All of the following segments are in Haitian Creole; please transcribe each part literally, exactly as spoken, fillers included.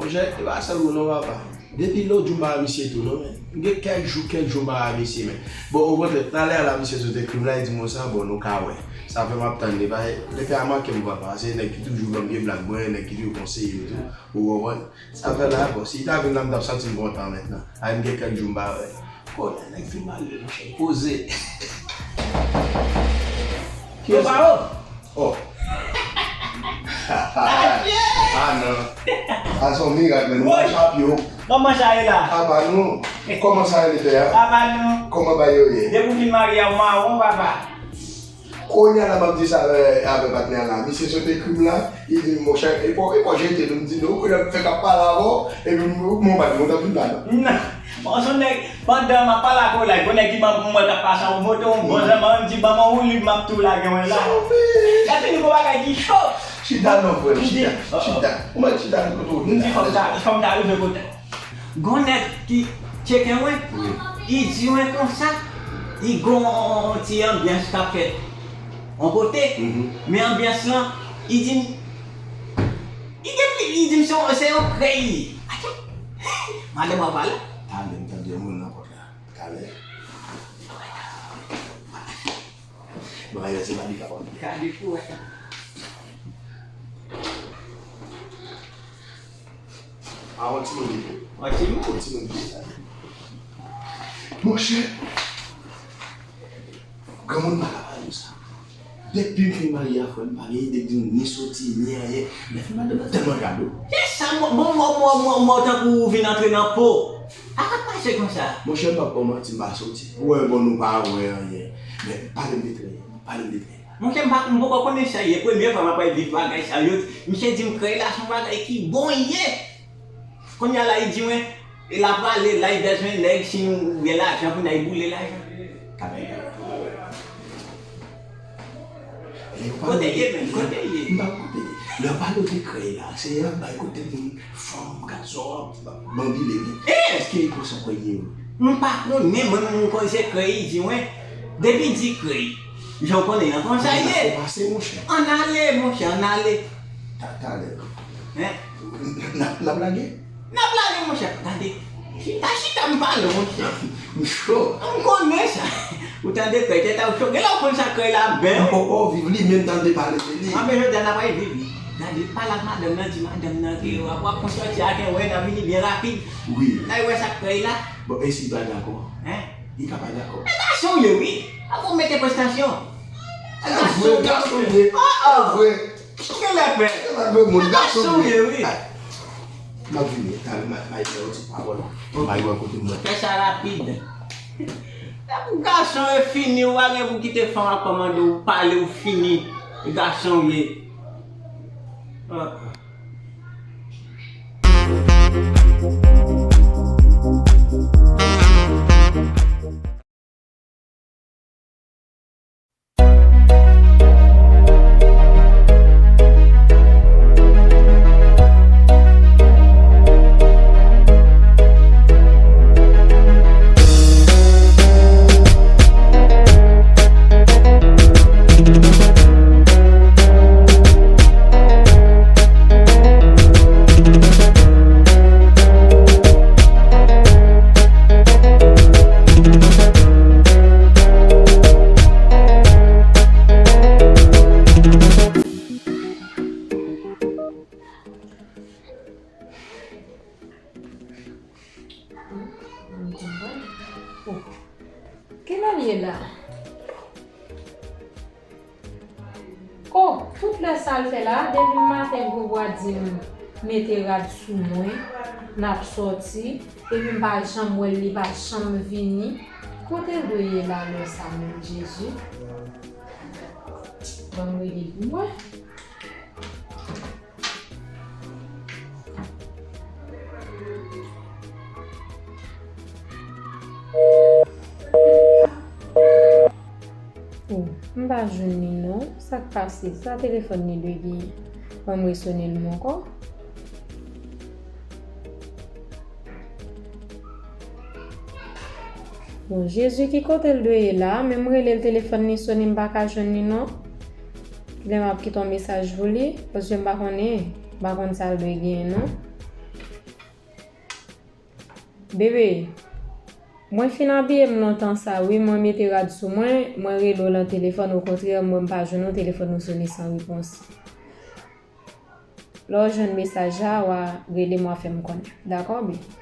Monchè, e pa sèl ou non, papa. Depi lòt jou m pa wè misye tou non, men. M gen kèk jou, kèk jou m pa wè misye, men. Bon, okontrè, talè a la, misye sot ekri m la, li di m konsa, bon, nou ka wè. Sa fè m ap tann li, pa, depi a manke m, papa. Se nèg ki toujou ban m vye blag mwen, nèg ki toujou konseye m tou. Ou konprann? Sa fè la, bon, si li ta vin la, m t ap santi m kontan mentnan. A, m gen kèk jou m pa wè. Konnen nèg fin mal, monchè. Poze. Yo pa o. Oh. Ah non. Sa se yon mirak, men nou pa chape yo. Kòman sa ye la? Apa nou. Kòman sa ye, pè a? Apa nou. Kòman bagay yo ye? Depi w fin marye a, w mawon, papa. Kounye a la, m ap di sa avè, avè patnè a la. Misye sot ekri m la, li di m, monchè, e pa, e pa jete nou, m di non, kounye a m fèk ap pale avè w, epi m, m pa di nou t ap vin la, non. Non. Bon, se yon nèg, pandan m ap pale ak ou la, gon nèg ki ban m wè k ap pase yon moto, yon bon zanmann, m di, ban m yon woulib, m ap tou lage mwen la. Lè fini, gon bagay ki cho. Chita non, frè m, chita, chita. Ou mèt chita nan kote w vin la. M di, fò m ta, fò m ta rive kote. Gon nèg ki tcheke mwen, li di mwen konsa, li gon yon ti anbyans k ap fèt yon kote, men anbyans lan, li di m, li gen pli, li di m se yon, se yon krèy li ye. Atò, madanm w ap pale? Talè, m tande yon moun nan pòt la. Talè. Bon, ayè, se pa li k ap antre. Gade pou wè. A, yon timoun li ye. Yon timoun? Yon timoun li ye. Monchè, granmoun pa ka pale konsa. Depi m fin marye a, frè m, pa gen ide di m ni soti, ni anyen. Lè fè madanm nan tèlman jalo. Se sa, mò, mò, mò, tankou ou vin antre nan po. A, sa k pase konsa? Monchè, m p ap ba w manti, m pa soti. Ou wè, bon, nou pa wè anyen. Men, pale m de trè, pale m de trè. Monchè, m pa, m poko konnen sa ye. Premye fwa m ap reviv bagay sa yo. Misye di m krèy la se yon bagay ki bon ye. Kounye a la, li di mwen, l ap prale, l al bezwen nèg, si nou gen lajan pou n al boule lajan. Talè. Kote ye menm? Kote ye? M pa kote. Lè w pale de krèy la, se yon bagay kote moun, fanm, gason, ap banbile wi. Èske li konsa krèy ye wi? M pa konnen, mwen menm m konnen se krèy li di mwen. Depi di krèy, jan w konnen an konsa ye. Fò pase, monchè. Ann ale, monchè, ann ale. Ta, talè. Hein? N ap, n ap lage? N ap lage, monchè. Gade. Chita, chita, m pale, monchè. M cho. M konnen sa. Ou tande krèy, tèt a w cho. Genlè w konn sa krèy la byen. M poko viv li, men m tande pale de li. Anben, jodi a, n ap al viv li. Gade, pale ak madanm nan, di madanm nan ke w ap, w ap konn sòti ak yon wè, n ap vini byen rapid. Wi. N al wè sa k krèy la. Bon, e si l pa dakò? Hein? Li ka pa dakò. E gason w ye, wi. Fòk ou mete prestansyon. E gason w ye. Gason w ye. Oh, oh. Vre. Ki gen lè pè? Gason w ye, wi. M ap vini, talè, m a, m a di yon ti pawòl. M a wè kote m wè. Fè sa rapid. Lè pou gason e fini, ou pa gen pou kite fanm ap kòmande w, pale, ou fini. E gason w ye. Ah. Kilè l ye la? Oh, tout lè sa l fè la, depi maten gwo bwa di m mete rad sou mwen, n ap sòti, epi m pa janm wè l, li pa janm vini. Kote l dwe ye la lè sa menm, Jezi? Ban m rele pou mwen. Oh, m pa jwenn li non. Sa k pase? Sa telefòn li dwe genyen. Ban m resone l ankò. Bon, Jezi, ki kote l dwe ye la? Men m rele l, telefòn li sone, m pa ka jwenn li non. Kilè m ap kite yon mesaj pou li, paske m pa konnen, m pa konn sa l dwe genyen non. Bebe, mwen fin abiye m lontan sa wi, mwen mete rad sou mwen, mwen rele w nan telefòn, okontrè, mwen m pa jwenn ou, telefòn ou sone san repons. Lè w jwenn mesaj la, w a rele m, w a fè m konnen. Dakò, bebe?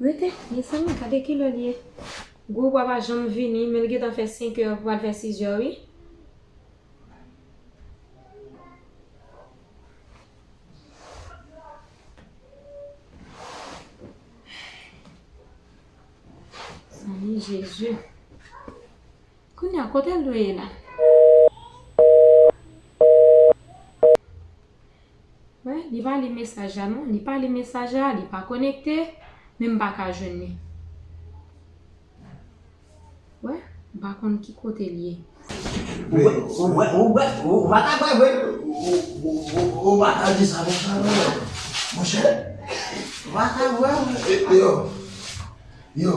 Rete, mezanmi, gade kilè l ye. Gwoup la pa janm vini, men l gentan fè senk è, pral fè sis è, wi. Mezanmi, Jezi. Kounye a, kote l dwe ye la? Wè, li pa li mesaj la non, li pa li mesaj la, li pa konekte, men m pa ka jwenn li. Wè, m pa konn ki kote l ye. Ou wè, ou wè, ou wè, ou pa ka kwè vre. Ou, ou, ou, ou pa ka di sa konsa non, monchè. Ou pa ka kwè vre. Yo, yo,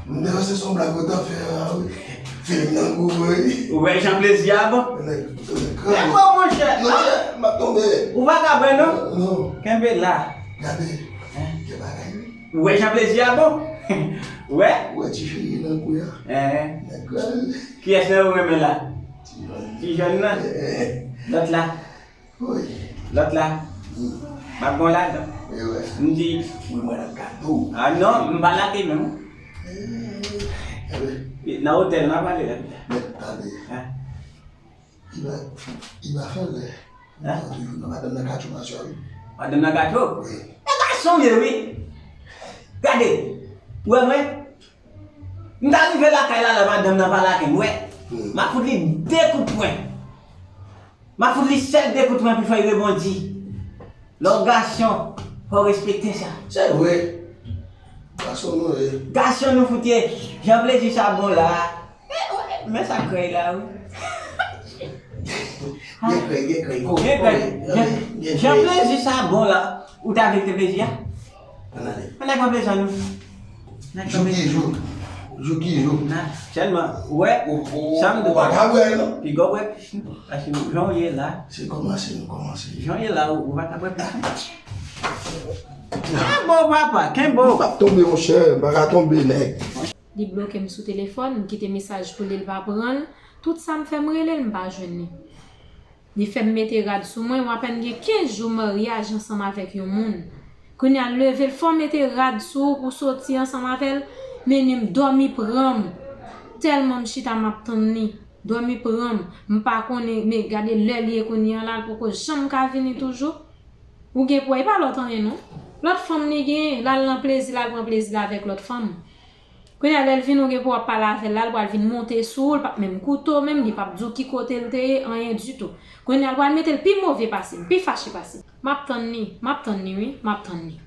m te panse se yon blag ou t ap fè a wi. Filim nan gou wi. Ou wè jan plezi a bon? Nèg, nèg, nèg, bon, monchè. Non, monchè, m ap tonbe. Ou pa ka kwè non? Non. Kenbe la. Gade. Hein? Gen bagay wi. Ou wè jan plezi a bon? Ou wè? Ou wè ti cheri nan kou a? Hein. Nèg la. Kiyès nan ou renmen la? Ti jòn. Ti jòn nan? Eh. Lòt la? Wi. Lòt la? M ap gon ladan. Wi, wi. M di. Wi, mwen ap gade w. Ah non, m pa lage menm. Eh, eh. Nan otèl, n a pale la. Men, tande. Hein? Li pa, li pa fè lè. Hein? Toujou nan madanm nan katcho masya wi. Madanm nan katcho? Wi. E gason m ye wi. Gade. Ou wè mwen? M ta rive lakay la, la madanm nan pa lage m, wè. Hmm. M a fout li de kout pwen. M a fout li sèl de kout pwen pou fè l rebondi. Lè w gason, fò w respekte sa. Se vre. Gason nou ye. Gason nou fout ye. Jan plezi sa bon la. Eh, wè, men sa krèy la, wi. Gen krèy, gen krèy. Gen krèy. Jan, jan plezi sa bon la. Ou ta vle te plezi a? Ann ale. Ann al pran plezi nou. Jou ki jou. Jou ki jou. Nan, sèlman, ou wè, ou, ou, sa m ou pa ka bwè non. Piga w bwè plis non. Paske jan w ye la. Se kòmanse nou kòmanse. Jan w ye la, ou, ou pa ka bwè plis non. Kenbe w papa, kenbe w. M p ap tonbe monchè, m pa ka tonbe nèg. Li bloke m sou telefòn, m kite mesaj pou li, li pa pran l. Tout sa m fè, m rele l, m pa jwenn li. Li fè m mete rad sou mwen, m apèn gen kenz jou maryaj ansanm avèk yon moun. Kounye a l leve l fò mete rad sou ou pou soti ansanm avè l, men ni m dòmi pran m. Tèlman m chita m ap tann li, dòmi pran m. M pa konnen, men gade lè li ye kounye a la, l poko janm ka vini toujou. Ou gen pou wè, e pa lòt anyen non. Lòt fanm li gen, l al nan plezi, l al pran plezi l avèk lòt fanm. Kounye a lè l vin ou gen pou w ap pale avè l la, l pral vin monte sou ou, l p ap menm koute w menm, li p ap di w ki kote l te ye, anyen ditou. Kounye a l pral mete l pi move pase m, pi fache pase m. M ap tann li, m ap tann li wi, m ap tann li.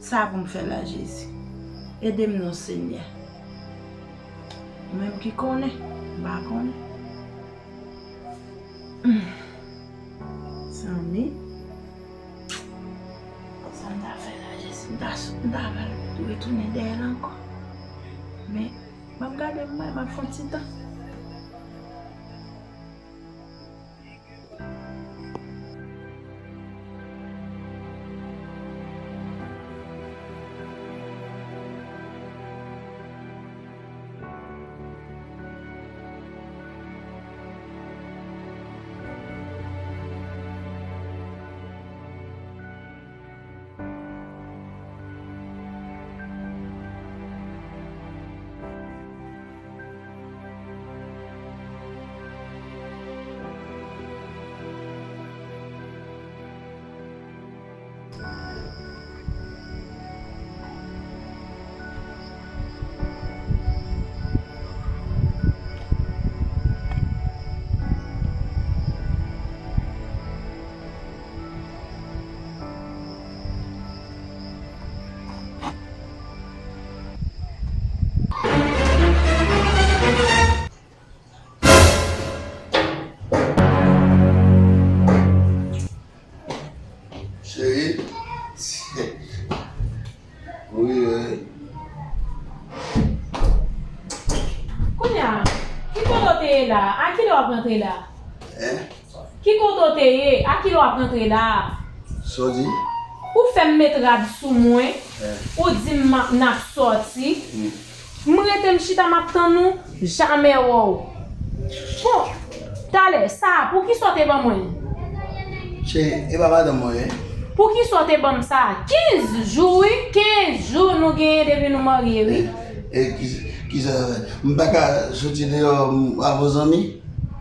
Sa pou m fè la, Jezi? Ede m non, Senyè. Ou menm ki konnen, m pa konnen. Zanmi, sa m ta fè la, Jezi? M ta, m ta pral retounen dèyè l ankò. Men, m ap gade m, m ap fè yon ti tan. Cheri. Wi, wi. Kounye a, ki kote w te ye la? A kilè w ap rantre la? Hein? Ki kote w te ye? A kilè w ap rantre la? Sa w di? Ou fè m met rad sou mwen, ou di m n ap sòti. M rete m chita m ap tann ou, jamè wè w. Bon, talè, sa a, poukisa w te ban mwen l? Cheri, e pa madanm mwen ye? Poukisa w te ban m sa a? Kenz jou, wi, kenz jou nou genyen depi nou marye, wi. E, e ki, kisa sa fè? M pa ka soti deyò avè w zanmi?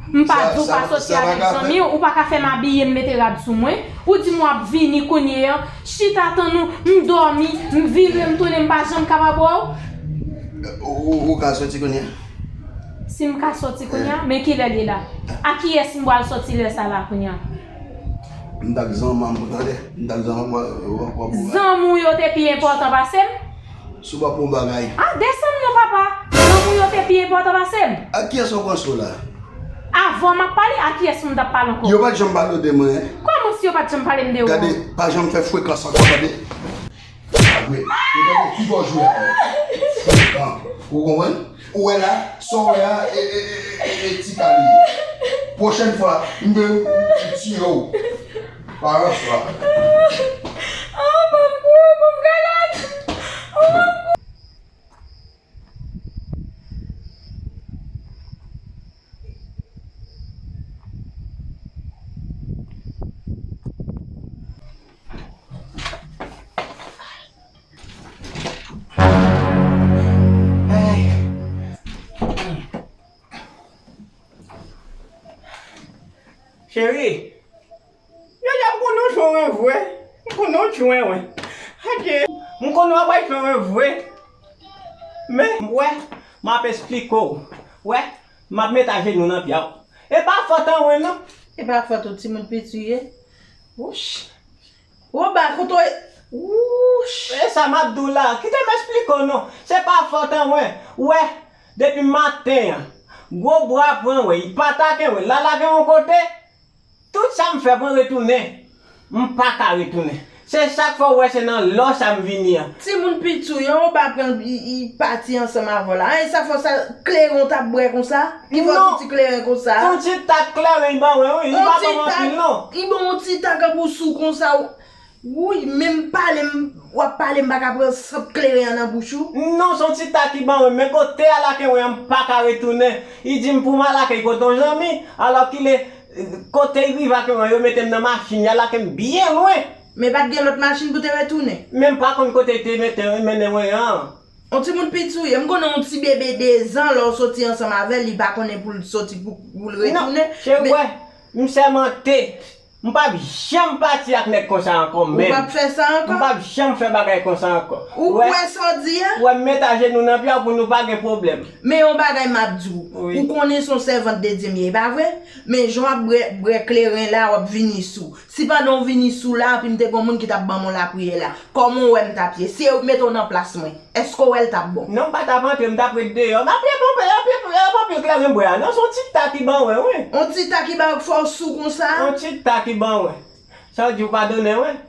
M pa di w pa soti avèk zanmi w, ou pa ka fè m abiye m mete rad sou mwen. Ou di m w ap vini kounye a, chita tann ou, m dòmi, m vire, m tounen, m pa janm kapab wè w. Ou, ou ka soti kounye a? Si m ka soti kounye a, men kilè l ye la? A kiyès m pral soti lè sa la kounye a? M t ak zanmanm pou tande, m t ak zanmanm w ap wè. Zanmi w yo te pi enpòtan pase m? Si w pa pou yon bagay. Ah, desann non papa. Zanmi w yo te pi enpòtan pase m. A kiyès w pran sou la? Avan m ap pale, a kiyès m t ap pale ankò? Yo pa t janm pale w de mwen. Kòman si yo pa t janm pale m de ou? Gade, pa janm fè frekans ankò, tande? Sa vre. Yo te gen pi gwo jwe avè w. Frekan. Ou konprann? Ou wè la, sa w wè a, e, e, e, e, e ti ka li ye. Pwochèn fwa, m gen m tiye w. Parans la. Oh, ban m kou, ban m kalòt. Oh, ban m kou. Cheri, jodi a m konnen w jwenn vre. M konnen w jwenn, wi. Adye. M konnen w ap al jwenn vre. Men, wè, m ap esplike w. Wè, m ap met ajenou nan pye w. E pa fòt an wen non. E pa fòt ou timoun piti w ye. Wouch. Ou ba kote w ye. Wouch. E sa m ap di w la. Kite m esplike w non. Se pa fòt an wen. Wè, depi maten an, gwo bra pran wen, li pa atake wen, l al lage yon kote. Tout sa m fè pou m retounen, m pa ka retounen. Se sa k fè w wè se nan lò sa m vini an. Timoun piti w yo, ou pa pran l, li pati ansanm avè w la. Anyen sa fè w sa, kleren w t ap bwè konsa? Ki fè w soti kleren konsa? Non. Se yon ti tak kleren li ban mwen wi, li pa ban m anpil non. Li ban w yon ti tak an bouch ou konsa. Wouy, menm pale m, w ap pale m pa ka pran sant kleren an nan bouch ou? Non, se yon ti tak li ban mwen, men kote a lake mwen an m pa ka retounen. Li di m pou m al ak li kote yon zanmi, alòkile, kote li rive ak mwen an, yo mete m nan machin, y al lake m byen lwen. Men pa t gen lòt machin pou te retounen? Men m pa konn kote li te mete, mennen mwen an. On timoun piti w ye, m konnen on ti bebe dezan lè w soti ansanm avè l, li pa konnen pou l soti pou, pou l retounen. Non, cheri, wè, m sèmante. M p ap janm pati ak nèg konsa ankò menm. Ou p ap fè sa ankò? M p ap janm fè bagay konsa ankò. Ou kwè sa w di a? Wè, m met ajenou nan pye w pou nou pa gen pwoblèm. Men yon bagay m ap di w. Wi. Ou konnen se yon sèvant de Dye m ye, e pa vre? Men jan w ap bwè, bwè kleren la, w ap vini sou. Si pandan w vini sou la, anpi m te gen yon moun ki t ap ban m yon lapriyè la, kòman w wè m t ap ye? Si yo mete w nan plas mwen, èske w wè l t ap bon? Non, m pa t ap antre, m t ap ret deyò. M ap ret anpil, anpil, anpil kleren bwè a. Non, se yon ti ta ki ban mwen, wi. Yon ti ta ki ba w k fè w sou konsa? Yon ti ta ki ban mwen. Sa w di w padone mwen?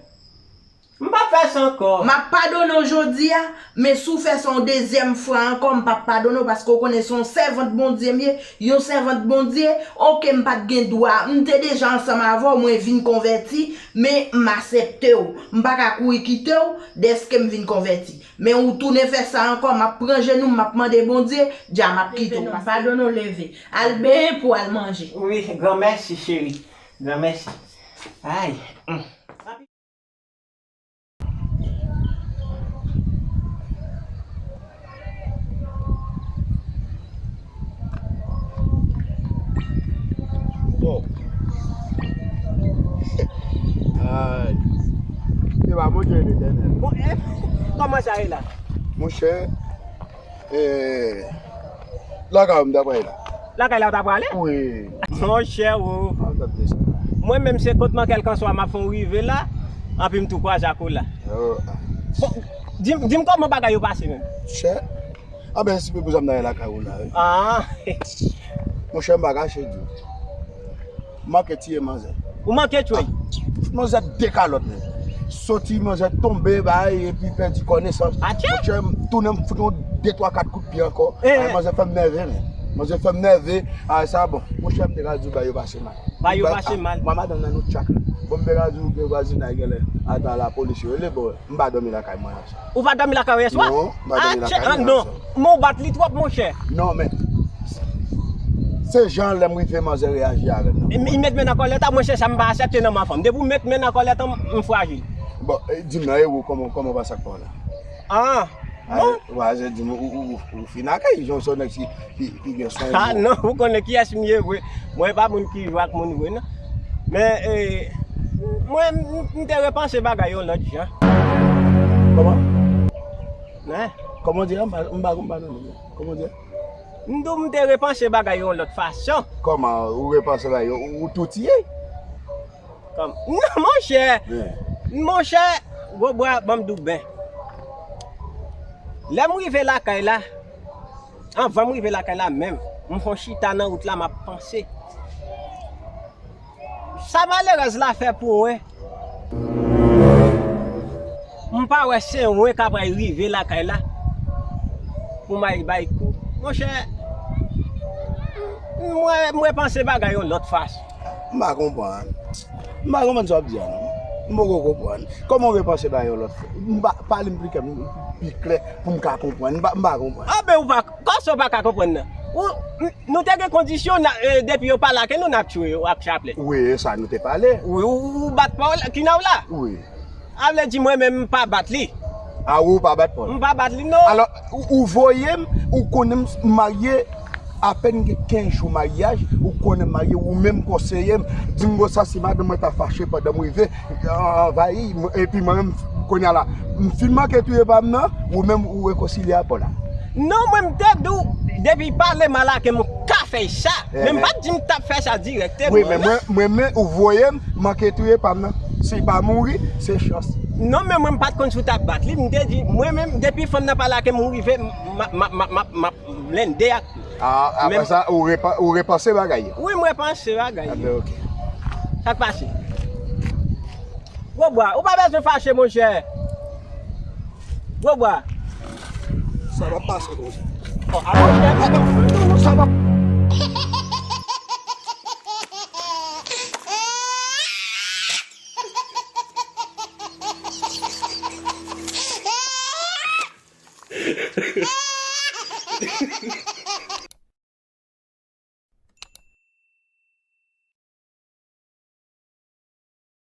M p ap fè sa ankò. M ap padone w jodi a, men si w fè sa yon dezyèm fwa ankò, m p ap padone w, paske w konnen se yon sèvant Bondye m ye, yon sèvant Bondye, oke, m pa t gen dwa, m te deja ansanm avè w, mwen vin konvèti, men m asepte w. M pa ka kouri kite w, dèske m vin konvèti. Men ou tounen fè sa ankò, m ap pran jenou m, m ap mande Bondye, dja m ap kite w. Padone w, leve. Al benyen pou w al manje. Wi, granmèsi, cheri. Granmèsi. Ay. Bon. Ay. Se pa Bondye Letènèl. Bon, eh, kòman sa ye la? Monchè, eh, lakay ou m ta pral la. Lakay la ou ta prale? Wi. Monchè o. Mwen menm se kot man kèlkanswa m ap fè yon rive la, anpi m tou kwaze ak ou la. Bon, di m, di m kòman bagay yo pase menm? Chè. Anben, si pou sa m ta ye lakay ou la wi. Ah. Monchè, m pa kache di w. M manke tiye manzè. Ou manke tchwey? Manzè dekalòt menm. Soti manzè tonbe bay epi pèdi konesans. Atchè! Monchè, m tounen m fout yon de twa kat kout pye ankò. Ay, manzè fè m nève menm. Manzè fè m nève. Ay, sa bon. Monchè, m te ka di w bay yo pase mal. Bay yo pase mal. Mwen madanm nan nou tchak. Bon, m te ka di w gen vwazinay genlè ata lapolis yo rele, bon, m pa dòmi lakay mwen yè swa. Ou pa dòmi lakay ou yè swa? Non, m pa dòmi lakay mwen yè swa. Non. Men w bat li twòp, monchè. Non, men se jan lè m rive manzè reyaji avè m nan. Li met men nan kòlèt a, monchè, sa m pa aksepte nan ma fanm. Depi w met men nan kòlèt an, m frajil. Bon, e, di m nan, e ou, kòman, kòman w pase ak pa w la? Ah, bon. Wa, se di m, ou, ou, ou, ou fin ak li, jan w se yon nèg ki, ki, ki gen swen. Ah, non, ou konnen kiyès m ye vre. Mwen pa moun ki jwe ak moun vre, non. Men, e, mwen, m, m te repanse bagay yon lòt jan. Kòman? Hein? Kòman w di a? M pa, m pa konprann ou. Kòman w di a? M di w m te repanse bagay yon lòt fason. Kòman ou repanse bagay yo? Ou, ou tou tiye? Kòm, non, monchè. Monchè, gwo bwa, ban m di w byen. Lè m rive lakay la, anvan m rive lakay la menm, m fon chita nan wout la, m ap panse. Sa malerèz la fè pou mwen, m pa wè se mwen k ap rive lakay la pou m al bay kou. Monchè, m, m, m repanse bagay yon lòt fason. M pa konprann. M pa konprann sa w ap di a, non. M poko konprann. Kòman w repanse bagay yon lòt fason? M pa, pale m pi klè, m, pi klè pou m ka konprann. M pa, m pa konprann. Anben ou pa, kòman w pa ka konprann nan? Ou, n, nou te gen kondisyon, n a, e, depi yo pa lage nou, n ap tchwe yo ak chaplèt. Wi, e sa nou te pale. Wi, ou, ou bat pa w la, Kinaw la. Wi. A vle di mwen menm m pa bat li. A wi, ou pa bat pa w la. M pa bat li, non. Alò, ou, ou voye m, ou konnen m marye apèn gen kenz jou maryaj, ou konnen m marye, ou menm konseye m, di m konsa si madanm mwen ta fache pandan m rive, anvayi m, epi mwen menm, kounye a la, m fin manke touye pa m nan, ou menm ou rekonsilye a pa w la. Non, mwen m te di w, depi pale m a lage m ka fè sa. Men m pa t di m t ap fè sa dirèkteman. Wi, men mwen, mwen, men ou voye m, manke touye pa m nan. Si pa mouri, se chans. Non, men mwen m pa t konn si w t ap bat li. M te di, mwen menm, depi fanm nan pa lage m, ou rive, m ap, m ap, m ap, m ap, m ap blende ak li. Ah, apre sa, ou repa-, ou repanse bagay yo? Wi, m repanse bagay yo. Anben, ok. Sa k pase? Gwo bwa, ou pa bezwen fache, monchè. Gwo bwa. Sa va pase konsa. Oh, a monchè. Sa va.